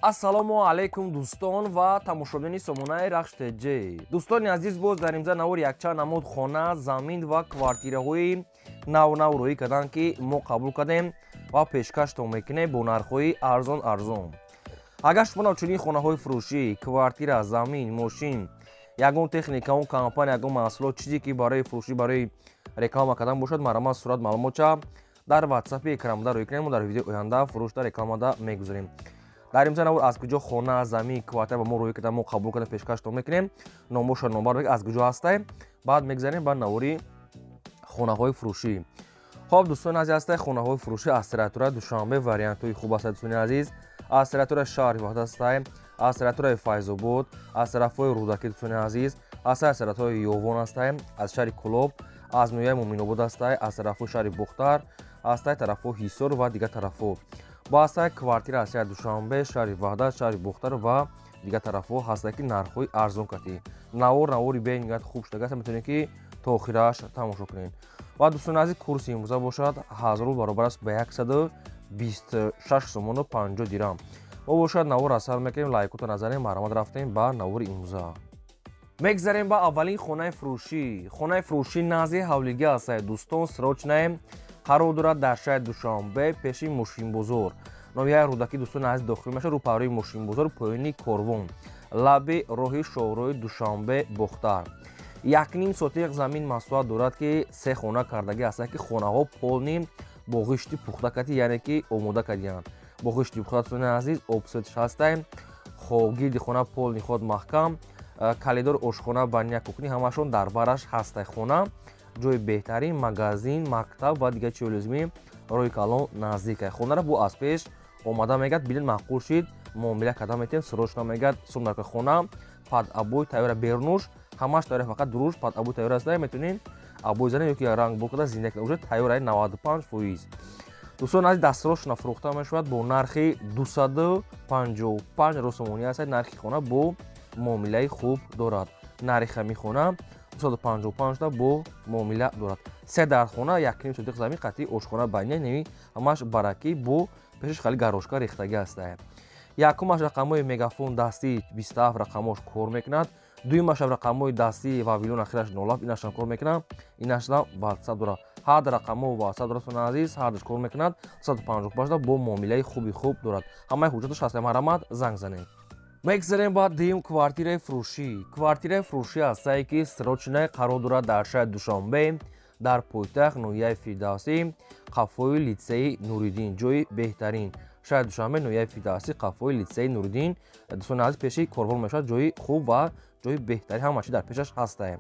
Ассалому алайкум, дӯстон ва тамошобинони сомонаи Рахш ТЖ. Дӯстони азиз, боз дар имза навор якчанд намуд хона, замин ва квартираҳои навнав рӯӣ карданд, ки мо қабул кардем ва пешкаштон мекунем бо нархҳои арзон арзон. Агар шумо навчунин хонаҳои фурӯшӣ, квартира, замин, мошин, ягон техника, он компания, ягон маҳсулот, чизе ки барои фурӯшӣ, барои реклама кардан бошад, марҳамат, сурат, маълумотча дар ватсапи экранбуда рӯй кунем. Мо дар видеои оянда фурӯшда, рекламада мегузорем. Дар имза навор аз куҷо хона, замин, квартира ба мо рӯй карда, мо қабул карда, пешкаштон мекунем. Номоша номбар аз куҷо ҳастай, баъд мегзарем ба навори хонаҳои фурӯшӣ. Хоб, дӯстони азиз, ҳастай хонаҳои фурӯшӣ аз территорияи Душанбе, вариантҳои хуб ҳастад, дӯстони азиз. Аз территорияи шаҳри Ваҳдат ҳастай, аз территорияи Файзобод, аз тарафҳои Рӯдакӣ, дӯстони азиз, ҳастай аз тарафҳои Ёвон, ҳастай аз шаҳри Кӯлоб, аз ноҳияи Муъминобод ҳастай, аз тарафҳои шаҳри Бохтар ҳастай, тарафҳои Ҳисор ва дигар тарафҳо. Бо ҳастай квартира аз шаҳри Душанбе, шаҳри Ваҳдат, шаҳри Бохтар ва дигар тарафҳо ҳастай, ки нархҳои арзон кардӣ. Навор навори бениҳоят хуб шудагааст, метавонед, ки то охираш тамошо кунед. Ва, дӯстони азиз, курси имрӯза бошад, 1000 рубл баробар аст ба 126 сомону 50 дирам. Мо бошад навор аз сар мекунем, лайкото назарем, марҳамат, рафтем ба навори имрӯза. Мегзарем ба аввалин хонаи фурӯшӣ. Хонаи фурӯшӣ назди ҳавлигӣ ҳастад, дӯстон, срочное қарор дорад дар шаҳри Душанбе, пеши мошинбозор, ноҳияи Рӯдакӣ, дӯстони азиз, дохил мешавад, рӯпаҳрӯи мошинбозор, поёни корвон, лаби роҳи шоҳроҳи Душанбе Бохтар. 1,5 сотиқ замин масоҳат дорад, ки се хона кардагӣ ҳастанд, ки хонаҳо полный бо ғишти пухта кардӣ, яъне ки омода кардианд бо ғишти пухта. Дӯстони азиз, обсветш ҳастай. Хоб, гирди хона полный ход маҳкам, коридор, ошхона, баня, кухня ҳамашон дар бараш ҳастай. Хона ҷои беҳтарин, магазин, мактаб ва дигар чиҳои лозимӣ, роҳи калон наздик. Хонаро бо аз пеш омада мегӯяд, билин, маъқул шид, муомила карда метавонем, срочно мегӯяд сум дар хона под обои тайёра, берунуш ҳамаш тайёра, фақат дуруш под обои тайёра аст. Метавонем обои занем ёки ранг бо карда зинда, уже тайёра 95%. Дӯстон азиз, дастрошона фурӯхта мешавад бо нархи 255 сомонӣ аст. Нархи хона бо муомилаи хуб дорад. Нархи ҳамин хона 255 та бо муомила дорад. Се дар хона, 1,5 сотиқ замин, қатъи ошхона, баня, неви ҳамаш баракӣ, бо пешаш хали гарошка рехтагӣ ҳастае. Якумаш рақамҳои Мегафон дастии 27 рақамҳош кор мекунад. Дуюмаш рақамҳои дастии Вавилон, ахираш 07, инашам кор мекунад, инашам Ватсап дорад. Ҳар рақамҳо Ватсап дорад, дӯстони азиз, ҳардаш кор мекунад. 255 та бо муомилаи хуби хуб дорад. Ҳамаи ҳуҷҷаташ ҳаст, марҳамат, занг занед. Мегзарем ба дуюм квартираи фурӯшӣ. Квартираи фурӯшӣ ҳастае, ки срочное қарор дорад дар шаҳри Душанбе, дар пойтахт, ноҳияи Фирдавсӣ, қафои литсеи Нуриддин. Ҷои беҳтарин, шаҳри Душанбе, ноҳияи Фирдавсӣ, қафои литсеи Нуриддин, дӯстони азиз, пеши корвон мешавад. Ҷои хуб ва ҷои беҳтарин, ҳама чи дар пешаш ҳастае.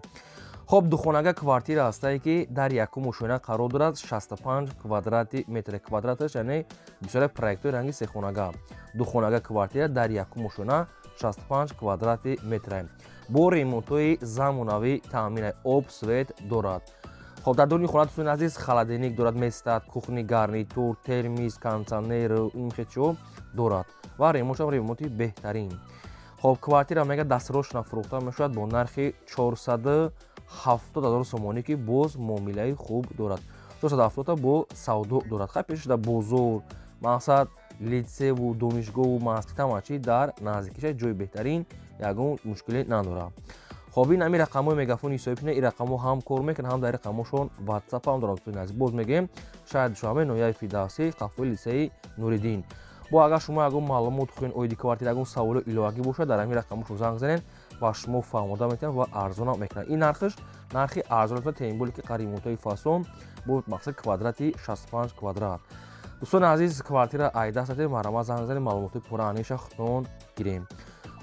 Хоб, духонага квартира ҳастае, ки дар якум ошёна қарор дорад, 65 квадрати метр квадраташ, яъне бисёре проектҳои ранги сехонага. Духонага квартира дар якум ошёна, 65 квадрати метр, бо ремонтҳои замонавӣ таъмин, об, свет дорад. Хоб, дар дуруни хона, дӯстони азиз, холодильник дорад, местат, кухонный гарнитур, термос, кондитсионер, инхечо дорад ва ремонтшам ремонти беҳтарин. Хоб, квартира мега дастрошона фурӯхта мешавад бо нархи 470 ҳазор сомонӣ, ки боз муомилаи хуб дорад. 470 бо савдо дорад. Хай, пешда бозор, мақсад, литсеву донишгоҳу масҷид, ҳама чи дар наздикиша, ҷои беҳтарин, ягон мушкиле надорад. Хоб, ин ҳамин рақамҳои Мегафони ҳисобӣ кунед. Ин рақамҳо ҳам кор мекунад, ҳам дар рақамҳошон Ватсап ҳам дорад. Дӯстони азиз, боз мегӯем, шаҳри Душанбе, ноҳияи Фирдавсӣ, қафои литсеи Нуриддин. Бо агар шумо ягон маълумот хоҳед оиди квартира, ягон саволу иловагӣ бошад, дар ҳамин рақамҳошон занг занед ва шумо фаҳмода метавонед ва арзонам мекунад. Ин нархш нархи арзон, тем более ки ремонтҳои фасон, бо мақсад квадрати 65 квадрат. Дӯстони азиз, квартира айдастате, марҳамат, занг занед, маълумоти пурра аниша худтон гирем.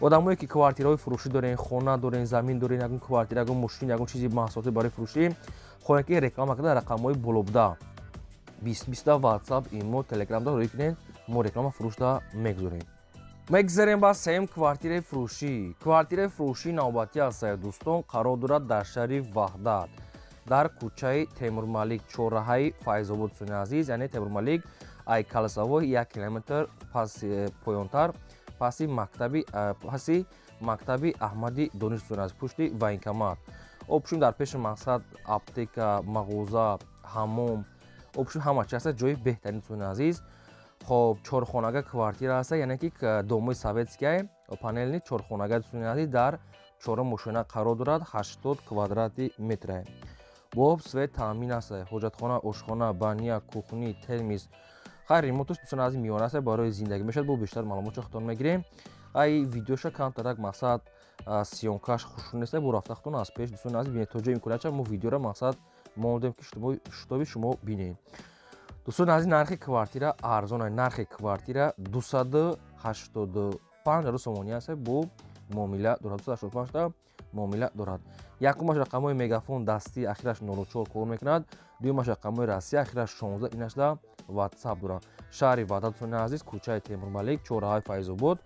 Одамое ки квартираҳои фурӯшӣ дорен, хона дорен, замин дорен, ягон квартира, ягон мошин, ягон чизи маҳсулоте барои фурӯшӣ хоҳем, ки реклама карда, рақамҳои болобуда 20 20 Ватсап, Имо, Телеграмда рӯй кунед, мо реклама фурӯшда мегузорем. Мегзарем ба сеюм квартираи фурӯшӣ. Квартираи фурӯшӣ навбатӣ ҳастае, дӯстон, қарор дорад дар шаҳри Ваҳдат, дар кӯчаи Темурмалик, чорраҳаи Файзобод. Дӯстони азиз, яъне Темурмалик ай Калсавой 1 километр пас поёнтар, паси мактаби Аҳмади Дониш, дӯстони азиз, пушти военкомат. Обшум дар пеши мақсад аптека, мағоза, ҳаммом, обшум ҳама чи ҳаста. Ҷои беҳтарин, дӯстони азиз. Хоб, чорхонага квартира аст, яъне ки домои советская, панельный чорхонага, дӯстони азиз, дар чорум ошёна қарор дорад, 80 квадрати метр. Бо об, свет таъмин аст, ҳоҷатхона, ошхона, баня, кухни, термис. Хайр, ремонташ, дӯстони азиз, миёна аст, барои зиндагӣ мешавад. Бо бештар маълумотшо худтон мегирем. Ай видеоша камтарак, мақсад, съёмкаш хушрӯ нест, бо рафта худтон аз пеш, дӯстони азиз, бинед. То ҷои имкониятша мо видеоро, мақсад, мондем, ки шутоби шумо бинед. Дӯстони азиз, нархи квартира арзон, нархи квартира 285 ҳазор сомонӣ аст, бо муомила дорад, 285 та муомила дорад. Якумаш рақамҳои Мегафон дастӣ, ахираш 04 кор мекунад, дуюмаш рақамҳои Россия, ахираш 16, инашда WhatsApp дорад. Шаҳри Ваҳдат, дӯстони азиз, кӯчаи Темурмалик, чорраҳаи Файзобод.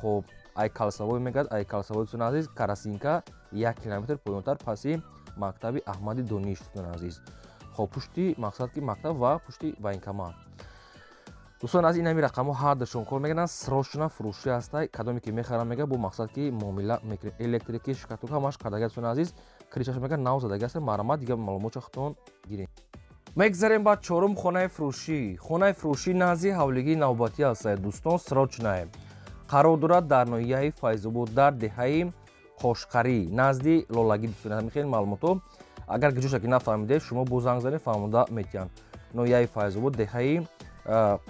Хоб, ай Калсавой мегӯяд, ай Калсавой, дӯстони азиз, Карасинка 1 километр поёнтар, паси мактаби Аҳмади Дониш, дӯстони азиз. Хоб, пушти, мақсад, ки мактаб ва пушти военкомат. Дӯстон азиз, инами рақамҳо ҳардашон кор мекунанд, срочно фурӯшӣ ҳастай. Кадоме ки мехарам, мега, бо мақсад, ки муомила мекунем. Электрики, штукатурка ҳамаш кардага, дӯстони азиз, крышаш, мега, нав задаги аст. Марҳамат, дигар маълумотшо худтон гирем. Мегзарем ба чорум хонаи фурӯшӣ. Хонаи фурӯшӣ назди ҳавлигии навбатӣ ҳастад, дӯстон, срочное. Қарор дорад дар ноҳияи Файзобод, дар деҳаи Қошқарӣ, назди Лолагӣ. Дӯстони, ҳамин маълумотҳо агар ки ҷоша ки нафаҳмидед, шумо бо занг занед, фаҳмода метиҳанд. Ноҳияи Файзобод, деҳаи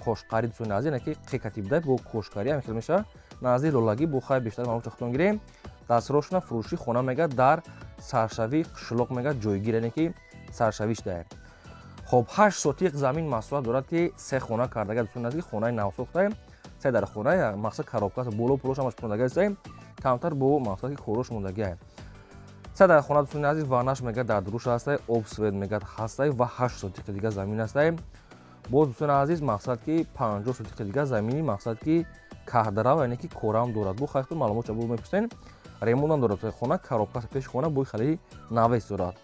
Қошқарӣ, дӯстони азиз, яъне ки қекати бидай бо Кошқарӣ ҳамин хел мешавад, назди Лолагӣ. Бо хайр, бештар маълумотшо худтон гирем. Дастрошна фурӯшӣ хона, мега, дар саршавии қишлоқ, мега, ҷойгир, яъне ки саршавиш дае. Хоб, 8 сотиқ замин масоҳат дорад, ки се хона кардага, дӯстони азиз, хонаи навсохтае, се дар хона, мақсад, коробка, боло пулош ҳамаш пурдага астае, камтар бо, мақсад, ки корош мондагиае. Се дар хона, дӯстони азиз, ваннаш, мега, дар дуруш ҳастае, об, свет, мега, ҳастае ва 8 сотиқи дига замин ҳастае. Боз, дӯстони азиз, мақсад, ки 50 сотиқи дига замини, мақсад, ки каҳдарав, яъне ки корам дорад. Бо хайр, маълумотша бо мепурсен. Ремонтам дорад хона, коробка, пеши хона бои хеле навес дорад.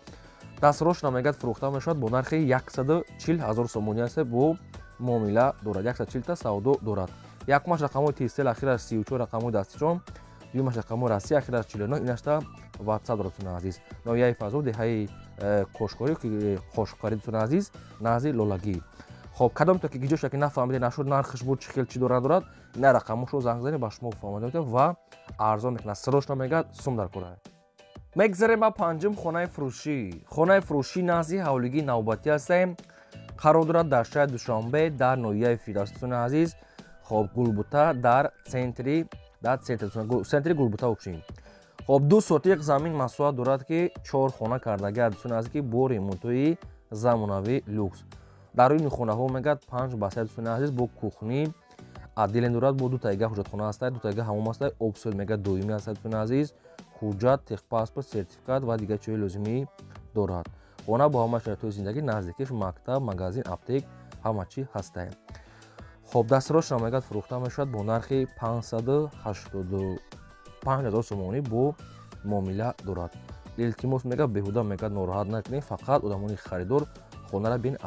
Дастрошна, мегӯяд, фурӯхта мешавад бо нархи 140 ҳазор сомонӣ аст, бо муомила дорад, 140 та савдо дорад. Якумаш рақамҳои Тисел, ахираш 34, рақамҳои дастичон, дуюмаш рақамҳои Россия, ахираш 49, инашта WhatsApp дорад. Дӯстони азиз, ноҳияи Файзобод, деҳаи Кошкорӣ, Қошқарӣ, дӯстони азиз, назди Лолагӣ. Хоб, кадом то ки гиҷоша ки нафаҳмиде, нашуд, нархш буд, чӣ хел, чӣ дорад, надорад, ина рақамҳошро занг занед, ба шумо фаҳмода метавад ва арзон мекунад. Срочно, мегӯяд, сум дар кора. Мегзарем ба панҷум хонаи фурӯшӣ. Хонаи фурӯшӣ назди ҳавлигии навбатӣ ҳастем, қарор дорад дар шаҳри Душанбе, дар ноҳияи Фирдавс, дӯстони азиз. Хоб, Гулбута, дар центри, дар центри Гулбута вообще. Хоб, 2 сотиқ замин масоҳат дорад, ки чор хона кардагиа, дӯстони азиз, ки бо ремонтҳои замонавӣ, люкс. Дар рӯи хонаҳо, мегӯяд, панҷ ба се, дӯстони азиз, бо кухни отдельно дорад, бо ду тайга ҳоҷатхона ҳастад, ду тайга ҳамом ҳастад, об, свет, мегӯяд, доимӣ ҳастад, дӯстони азиз, ҳуҷҷат, техпаспорт, сертификат ва дигар чизҳои лозимӣ дорад. Хона бо ҳама шароитҳои зиндагӣ, наздикиш мактаб, магазин, аптек, ҳама чӣ ҳастае. Хоб, дастрошна, мегӯяд, фурӯхта мешавад бо нархи 585 ҳазор сомонӣ, бо муомила дорад. Илтимос, мегӯяд, беҳуда, мегӯяд, нороҳат накунед, фақат одамони харидор хонара бин,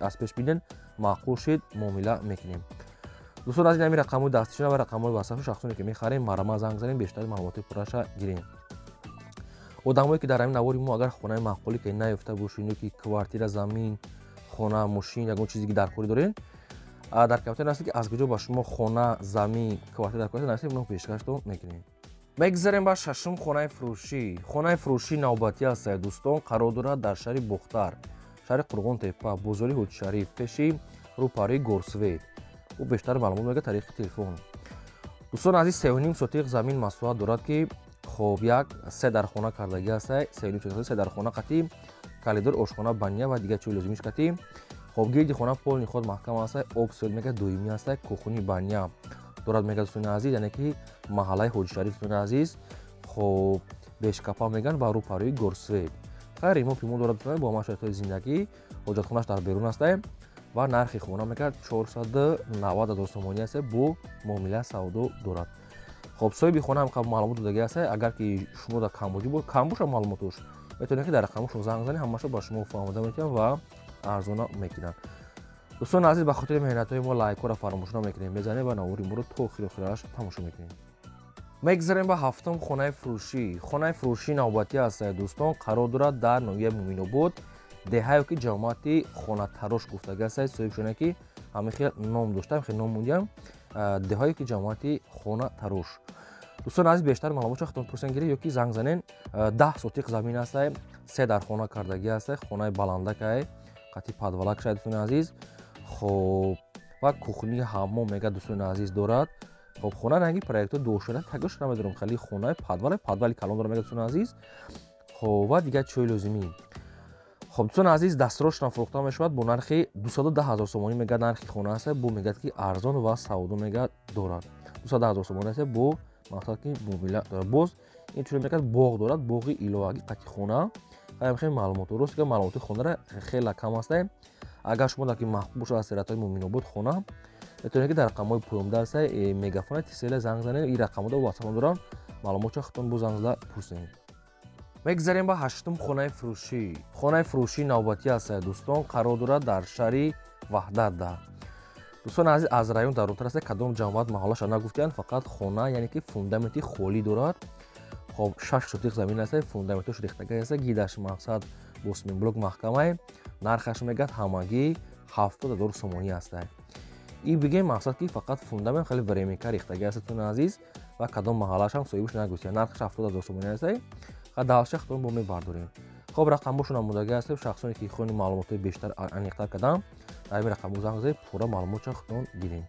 аз пеш бинен, маъқул шид, муомила мекунем. Дӯстон аз ин ҳамин рақамҳои дастишона ва рақамҳои ватсапи шахсоне ки мехарем, марҳамат, занг занем, бештари маълумоти пурраша гирем. Одамое ки дар ҳамин навори мо агар хонаи маъқулӣ ки наёфта бошед ё ки квартира, замин, хона, мошин, ягон чизе ки дар корӣ доред, дар комментария нависед, ки аз куҷо ба шумо хона, замин, квартира дар кор нависед, мо пешкаштон мекунем. Мегзарем ба шашум хонаи фурӯшӣ. Хонаи фурӯшӣ навбатӣ ҳастад, дӯстон, қарор дорад дар шаҳри Бохтар, шаҳри Қурғонтепа, бозори Ҳоҷишариф, пеши рӯпарии Горсвет. Ӯ бештар маълумот мегӯяд тариқи телефон. Дӯстон азиз, 3,5 сотиқ замин масоҳат дорад, ки хоб, як се дар хона кардагӣ ҳастай, 3,5 сотиқ, се дар хона қатӣ коридор, ошхона, баня ва дигар чизи лозимиш қатӣ. Хоб, гирди хона полный ход маҳкам ҳастай, об, свет, мегӯяд, доимӣ ҳастай, кухни, баня дорад, мегӯяд, дӯстони азиз, яъне ки маҳаллаи Ҳоҷишариф, дӯстони азиз. Хоб, Бешкапа мегӯянд ва рӯпарӯи Горсвет. Хайр, ремонт пимон дорад, бо ҳама шароитҳои зиндагӣ, ҳоҷатхонаш дар берун ҳастай ва нархи хона, мегӯяд, 490 ҳазор сомонӣ аст, бо муомила савдо дорад. Хоб, соҳиби хона ҳам маълумот додагӣ аст. Агар ки шумо дар камбудӣ кам боша маълумотош, метавонед ки дар рақамошон занг занед, ҳамаашро ба шумо фаҳмода метиҳанд ва арзона мекунанд. Дӯстони азиз, ба хотири меҳнатҳои мо лайкҳоро фаромӯш намекунем, мезанем ва навори моро то охири охираш тамошо мекунем. Мегзарем ба ҳафтум хонаи фурӯшӣ. Хонаи фурӯшӣ навбатӣ аст, дӯстон, қарор дорад дар ноҳияи Муъминобод, деҳае ки ҷамоати Хонатарош гуфтагӣ аст. Соҳибшоне ки Ҳамин хел ном дошта, ҳамин хел ном мондиям деҳое ки ҷамоати Хона Тарош. Дӯстон азиз, бештар маълумотро худтон пурсен гиред ё ки занг занен. 10 сотиқ замин ҳастай, 3 дар хона кардагӣ ҳастай, хонаи баландакай, қати подвалак шай, дӯстони азиз. Хоб, ва кухни, ҳаммом мега, дӯстони азиз, дорад. Хоб, хона ранги проекто дошана тагош намедонам, хеле хонаи подвал, подвали калон дорад мега, дӯстони азиз. Хоб, ва дигар чиҳои лозимӣ. Хоб, дӯстони азиз, дастрошна фурӯхта мешавад бо нархи 210 ҳазор сомонӣ мега нархи хона аст, бо мегӯяд ки арзон ва савдо мега дорад. 210 ҳазор сомонӣ аст, бо мақсад ки муомила дорад. Боз инчунин мегӯяд боғ дорад, боғи иловагӣ қати хона. Хеле маълумот рост ки маълумоти хонара хеле кам аст. Агар шумо дар ки маҳбуб бошад аз сиратҳои Муъминобод хона, метавонед ки дар рақамҳои поёнда аст Мегафона, Тисела занг занед. Ин рақамҳо WhatsApp дорам, маълумотро худтон бо занг зада пурсед. Мегзарем ба ҳаштум хонаи фурӯшӣ. Хонаи фурӯшии навбатӣ аст, дӯстон, қарор дорад дар шаҳри Ваҳдатда. Дӯстони азиз, аз район дарунтар аст, кадом ҷамоат маҳаллаша нагуфтиянд, фақат хона, яъне ки фундаменти холӣ дорад. Хоб, 6 сотиқ замин аст, фундаментош рехтагӣ аст, гидаш мақсад бо симентблок маҳкамай, нархаш мегӯяд ҳамагӣ 70 ҳазор сомонӣ аст. И бигем мақсад ки фақат фундамент хеле временка рехтагӣ аст, дӯстони азиз, ва кадом маҳаллашам соҳибаш нагуфтиянд. Нархаш 70 ҳазор сомонӣ аст. Далша худтон бо мебардорем. Хоб, рақамҳошон намудагӣ аст, шахсоне ки хоҳанд маълумотҳои бештар аниқтар кардам, дар ин рақамҳо занг занед, пурра маълумотро худтон гиред.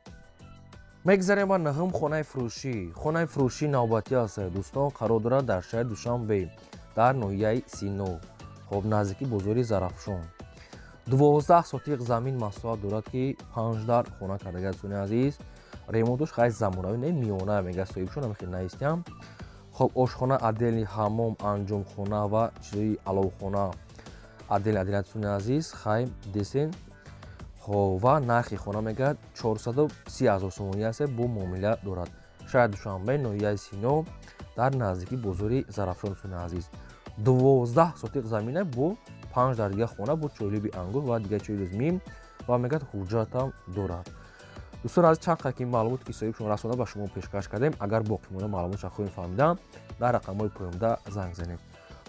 Мегзарем ба наҳум хонаи фурӯшӣ. Хонаи фурӯшии навбатӣ аст, дӯстон, қарор дорад дар шаҳри Душанбе, дар ноҳияи Сино, хоб, наздики бозори Зарафшон. 12 сотиқ замин масоҳат дорад ки 5 дар хона кардагӣ, дӯстони азиз. Ремонтош хай замонавӣ не, миёна мега соҳибшон, ҳамин хел наистиям. Хоб, ошхона отдельный, ҳаммом, анҷомхона ва чизои аловхона отдельный отдельный, дӯстони азиз, хай десен. Хоб, ва нархи хона мегӯяд 430 ҳазор сомонӣ аст, бо муомила дорад. Шаҳри Душанбе, ноҳияи Сино, дар наздики бозори Зарафшон, дӯстони азиз. 12 сотиқ замина бо 5 дар дигар хона, бо чойлиби ангур ва дигар чои лозимӣ, ва мегӯяд ҳуҷҷатам дорад. Дӯстон азиз, чанд қадр ки маълумоте ки соҳибшон расонда ба шумо пешкаш кардем, агар боқимонда маълумотро хоҳем фаҳмидан, дар рақамҳои поёнда занг занед.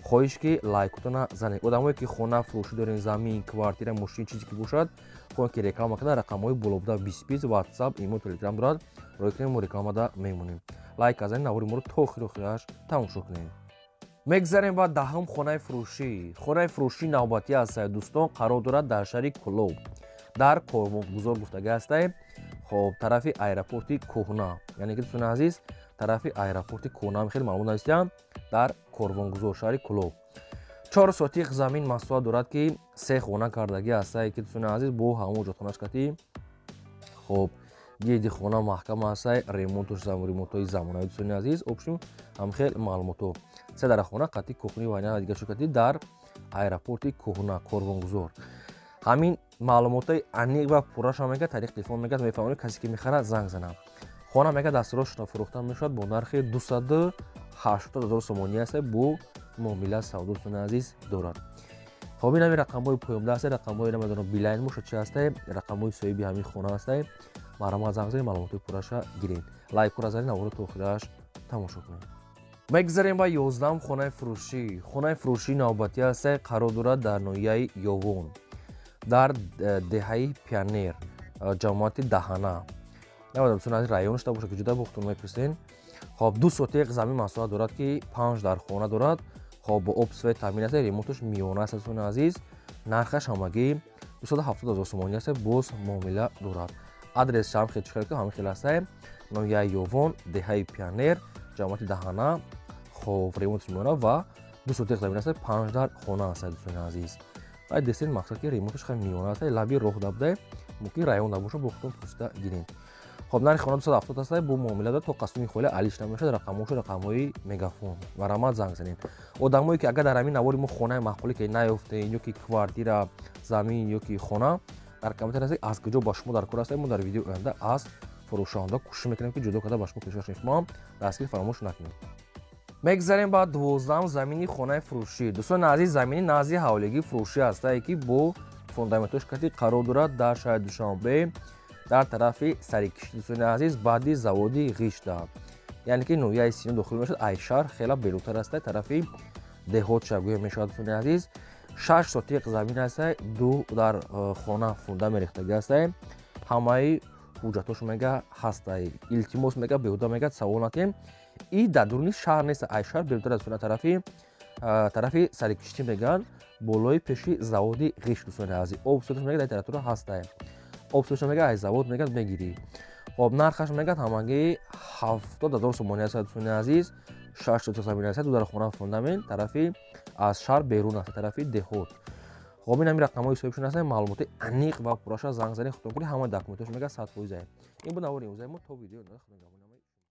Хоҳиш ки лайкотона занед. Одамое ки хона фурӯшӣ дорен, замин, квартира, мошин, чизе ки бошад, хоҳем ки реклама карда, рақамҳои болобуда 20 WhatsApp, имо, Telegram дорад, рой кунем, мо рекламада мемонем. Лайк занед, навори моро то охири охираш тамошо кунед. Мегзарем ба даҳум хонаи фурӯшӣ. Хонаи фурӯшии навбатӣ аст, дӯстон, қарор дорад дар шаҳри Кӯлоб, дар Корвонгузор гуфтагӣ ҳастай. Хоб, тарафи аэропорти кӯҳна, яъне ки дӯстони азиз, тарафи аэропорти кӯҳна хеле маълумот навистиям, дар Корвонгузор, шаҳри Кӯлоб. 4 сотиқ замин масоҳат дорад ки 3 хона кардагӣ ҳастай ки, дӯстони азиз, бо ҳамон ҳуҷҷатхонаш кати. Хоб, гирди хона маҳкам ҳастай, ремонтош ремонтҳои замонавӣ, дӯстони азиз. Общем, ҳам хел маълумотҳо. 3 дар хона қати кухни ва ина дигар ширкати дар аэропорти кӯҳна, Корвонгузор. Ҳамин маълумотҳои аниқ ва пурраша мегӯяд тариқи телефон мегӯяд, мефаҳмонед, касе ки мехарад занг занад. Хона мегӯяд дастрошна фурӯхта мешавад бо нархи 280 ҳазор сомонӣ аст, бо муомила савдо, дӯстони азиз, дорад. Хоб, ин ҳамин рақамҳои поёнда аст, рақамҳои намедонам Билайн бошад чи ҳастай, рақамҳои соҳиби ҳамин хона ҳастай. Марҳамат, занг занед, маълумотҳои пурраша гиред. Лайкора занед, наворо то охираш тамошо кунед. Мегзарем ба 11-ум хонаи фурӯшӣ. Хонаи фурӯшии навбатӣ ҳастай, қарор дорад дар ноҳияи Ёвон, дар деҳаи Пионер, ҷамоати Даҳана. Намедонам, дӯстони азиз, район шуда бошад ки ҷуда бохтон мепурсен. Хоб, 2 сотиқ замин масоҳат дорад ки 5 дар хона дорад. Хоб, бо об, свет таъмин аст, ремонташ миёна аст, дӯстони азиз. Нархаш ҳамагӣ 270 ҳазор сомонӣ аст, боз муомила дорад. Адрес шам хел чӣ хел ки ҳамин хел аст, ноҳияи Ёвон, деҳаи Пионер, ҷамоати Даҳана. Хоб, ремонташ миёна ва 2 сотиқ замин аст, 5 дар хона аст, дӯстони азиз. Ва десен мақсад ки ремонташ хеле миёна аст, лаби роҳ дабуда, мумкин район набошад, бо худтон пурсида гиред. Хоб, нархи хона 270 аст, бо муомила дорад, то қасуми холи алиш намешавад, рақамҳошо рақамҳои Мегафон. Марҳамат, занг занед. Одамое ки агар дар ҳамин навори мо хонаи маъқуле ки наёфтед, ё ки квартира, замин ё ки хона, дар комментар ҳастед аз куҷо ба шумо дар кор ҳастед, мо дар видеои оянда аз фурӯшанда кӯшиш мекунем ки ҷудо карда ба шумо пешкаш кунем. Шумо ҳам дастгирӣ фаромӯш накунед. Мегзарем ба 12-ум замини хонаи фурӯшӣ. Дӯстони азиз, замини назди ҳавлигии фурӯшӣ ҳастае ки бо фундаментош кати қарор дорад дар шаҳри Душанбе, дар тарафи Сарикишти, дӯстони азиз, баъди заводи Ғишта, яъне ки ноҳияи Сино дохил мешавад, ай шаҳр хела берунтар аста, тарафи деҳот шагӯя мешавад, дӯстони азиз. 6 сотиқ замин ҳастай, 2 дар хона фундамент рехтагӣ ҳастай, Ҳамаи ҳуҷҷатҳош мега ҳастай. Илтимос, мега, беҳуда, мега, савол натем. И дар дуруни шаҳр нест, ай шаҳр берунтар аз тарафи сарикиштӣ мегӯянд, болои пеши заводи ғишт, дӯстони азиз. Об соташ, мега, дар таратура ҳастай. Об соташ, мега, ай завод, мега, мегирӣ. Хоб, нархаш, мегӯяд, ҳамагӣ 70 000 сомонӣ аст, дӯстони азиз. 6 сотих замин аст, ду дар хона, фундамент, тарафи аз шаҳр берун аст, тарафи деҳот. Хоб, ин ҳамин рақамҳои ҳисобишон ҳастанд. Маълумоти аниқ ва пурраша занг занед, худтон кунед. Ҳамаи документҳош, мега, 100%. Ин буд навори имрӯзаи мо. То видео. Худо.